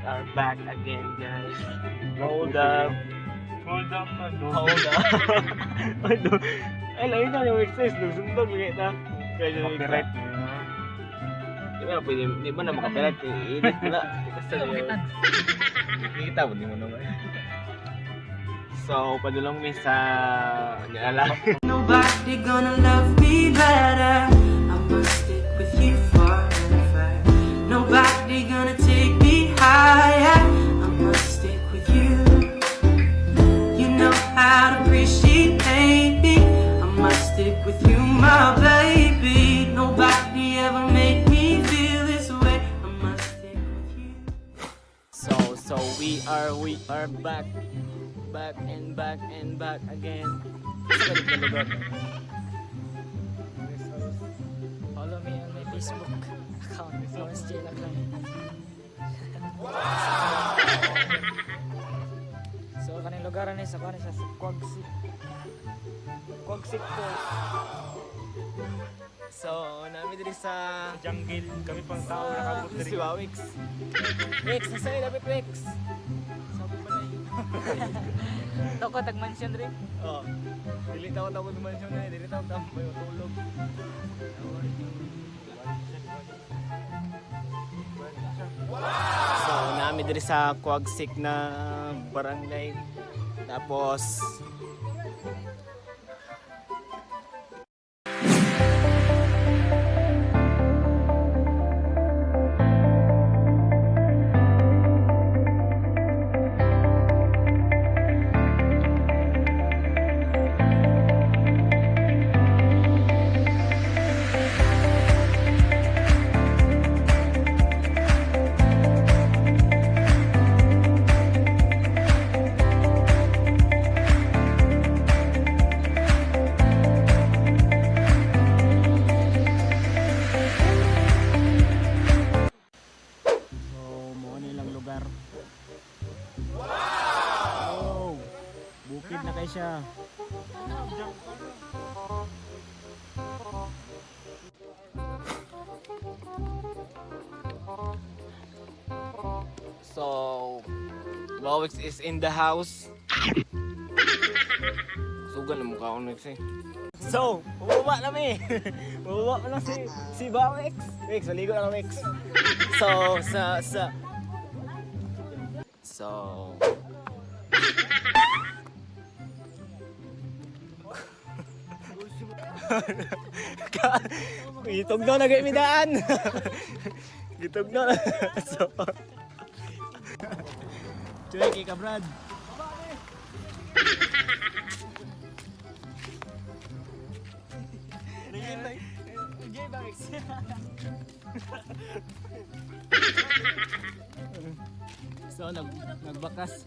are back again, guys. Hold up. Hold up na do. Hold up. Ano? Ay, lain na yung exercise. Nagsundag, lagi na. Kaya Copyright. Di ba pwede, di ba na makapirate? I-edit mo na. Basta yun. Kita mo, di mo naman. So, padulong mi sa Niala. Nobody gonna love me better. I must stick with you forever. Nobody gonna take me higher. I must stick with you. You know how to appreciate me. I must stick with you, my baby. Nobody ever make me feel this way. I must stick with you. So we are back. Back and back and back again. Sa balik na lugar. Follow me on my Facebook account, Lawrence J. Laglang. So, kaning lugar ni sa kanin sa Quagsik. Quagsik Falls. So, nami diri sa Jungle. Kami pang tao nakabot si diri. Wawix. Wex, nasa iyo dapat Wex. Sabi pa na yun. Toko tag mansion diri. Oh. Dili tawo tawo dumansyon na, dili tawo tambay tulog. So, nami diri sa Quagsik na barangay. Tapos So, mo nilang lugar. Wow! Bukid na kay siya. So, Bawix is in the house. Sugan na mukha ko next eh. So, bumaba na mi. Bumaba na si Bawix. Wex, maligo na ka, Wex. So, sa sa So, Gitog na nagimidaan. Gitog na. So, Chuy, kay ka Brad. So, nagbakas.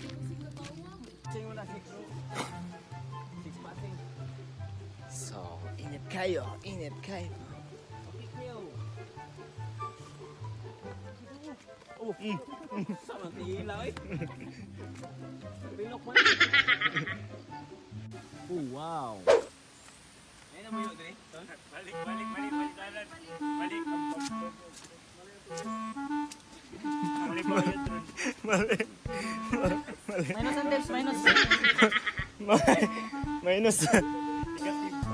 So, init kayo, init kayo. Oh, Sama tila eh. Pinok man. Oh, wow. Ayun ang muyo dre. Balik, balik, balik, balik, balik. Balik. Balik, balik, balik. Minus ang tips, minus. Minus.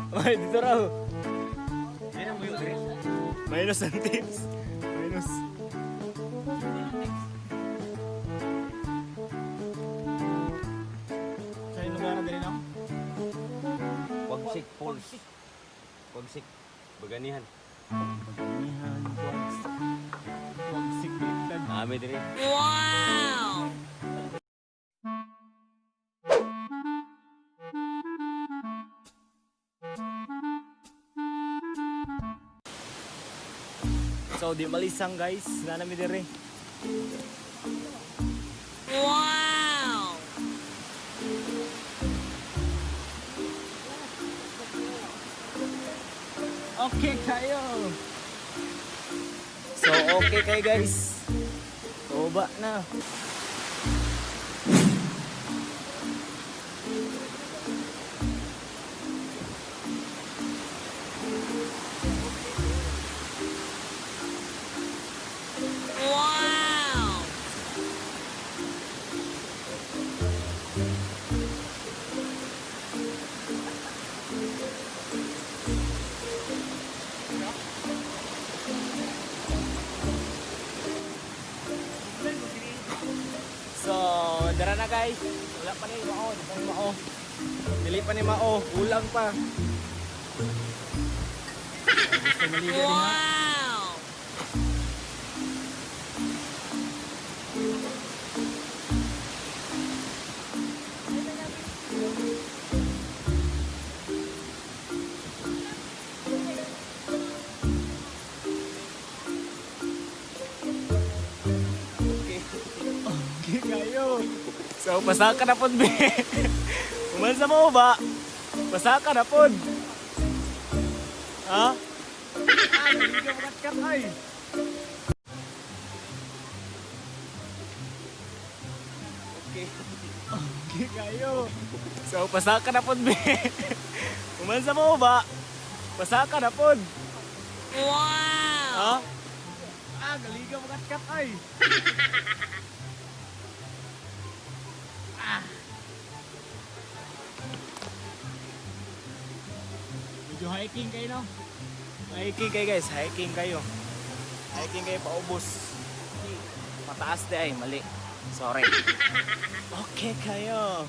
May dito raw. Ayun ang muyo dre. Minus ang tips. Minus. Sa yung lugar na diri no? Wagsik Falls. Wagsik. Baganihan. Paginihan, Wagsik. Wagsik baliktad. Nami diri. So di malisang guys, na nami diri. Wow! Okay kayo. So okay kayo guys. Baba na. dara na guys. Wala pa ni mao, di pa ni mao. Dili pa ni mao, kulang pa. Gusto maligo din ha. Okay kayo. So, basa ka na pod, be. Umansa mo ba? Basa ka na pod. Ha? Ah, hindi ka makatkat ay. Okay. Okay kayo. So, basa ka na pod, be. Umansa mo ba? Basa ka na pod. Wow! Ha? Ah, galiga makatkat ay. Medyo hiking kayo, no? Hiking kayo, guys. Hiking kayo. Hiking kayo paubos. Mataas di ay. Mali. Sorry. Okay kayo.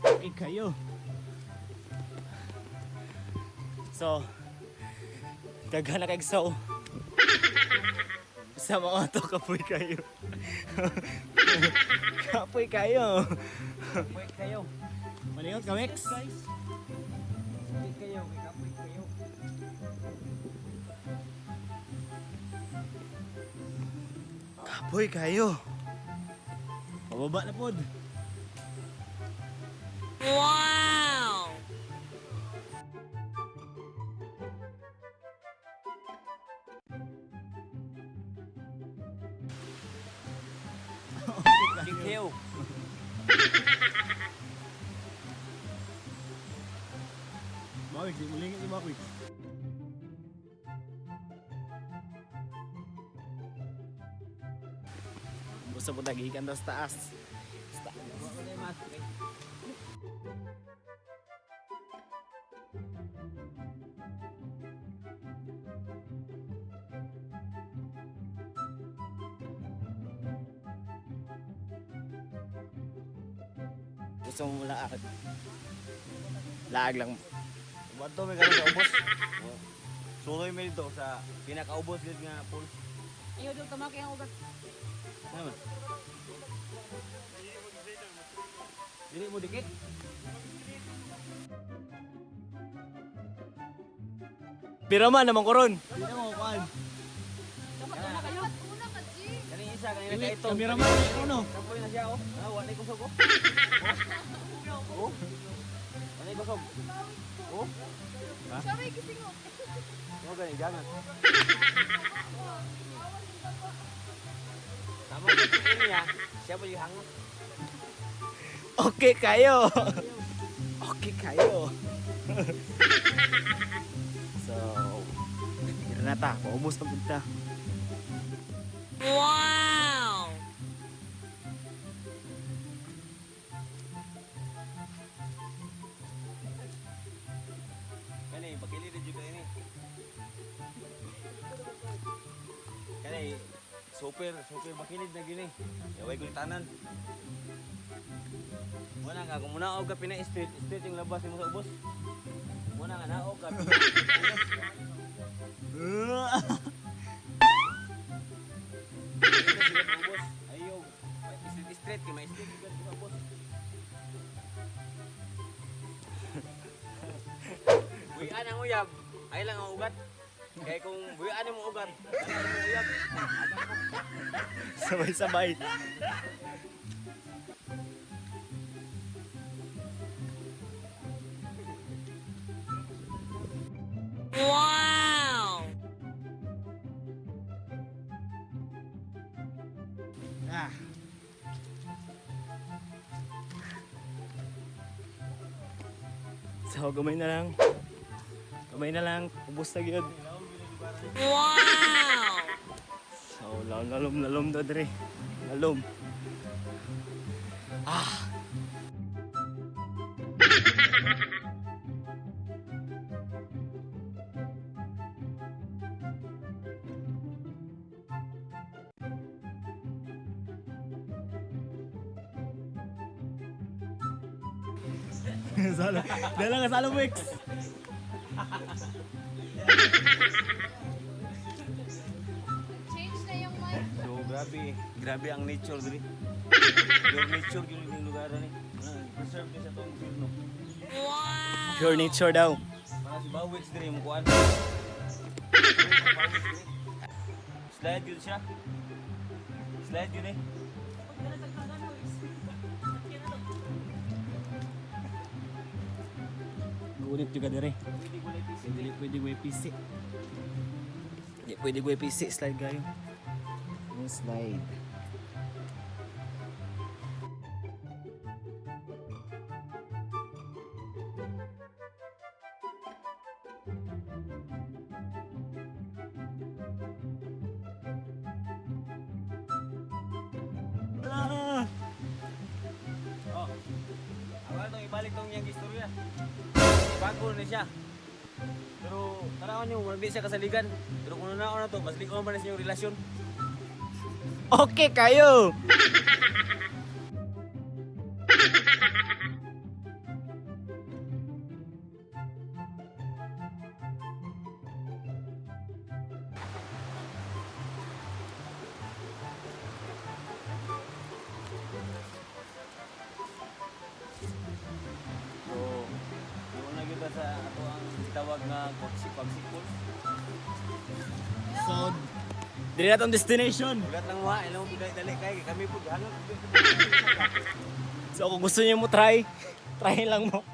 Okay kayo. So, daghan na kay so. Sa mga to, kapoy kayo. Kapoy kayo. Kapoy kayo. Malingot ka, Mex. Guys. Kapoy kayo, kay kapoy kayo. Kapoy kayo. Pababa na pod. Wow! Kikayo. Bawik, di mulingit si Bawik. Gusto po tagikan tas taas. Sa taas. Gusto mo laag. Laag lang. Bato may karon sa ubos. Suloy may dito sa pinakaubos gid nga pool. Iyo doon tamaki ang ugat. Ano man? Dili mo dikit. Pero man naman koron. Hindi mo kuan. Dapat una kayo. Una ka, G. Kani isa kanina kay ito. Cameraman ano? Kapoy na siya oh. Ah, wala kusog oh. Oh. Wala kusog. Oh. Siya may gising oh. Mo gani jangan. Tama ko ini ya. Siya pa yung hangot. Okay kayo. Okay kayo. So, tira na ta. Paubos na punta. Wow! Kani bakili rin juga ini. Kani super super bakilid na gini. Yaway ko tanan. Muna nga kung muna og ka pina street, street yung labas nimo sa ubos. Muna nga naog ka. Ubos. Ayo, street street kay may street gyud sa ubos. Buyan ang uyab, ay lang ang ugat. Kaya kung buyan mo ugat, ay lang ang uyab. Sabay-sabay. Wow! Ah. So, gamay na lang. Gamay na lang. Ubos na gyud. Wow! So, lalom, lalom do dre. Lalom. Ah. Salo. Dala nga salo, Wex. Change na yung mic. So grabe, grabe ang nature diri. Pure nature gyud yung lugar ni. Ah, preserve ni sa tong gobyerno. Pure nature daw. Para si Bawix diri mo kuan. Slide yun siya. Slide yun eh. Gunit juga dire. Dili pwede ko PC. Di pwede ko PC slide gayo. Yung slide. Ah! Oh. Ako itong ibalik tong iyang istorya. Bago na siya. Pero tanawan niyo, wala di siya kasaligan. Pero kung nanaon na to, mas likaw pa na sa inyong relasyon. Okay kayo. So, yung una kita sa ato ang gitawag nga Kwaksi Kwaksi Falls. So, dire na tong destination. Ulat lang mo ha, ilang mo dali kay kami po gihanot. So kung gusto niyo mo try, try lang mo.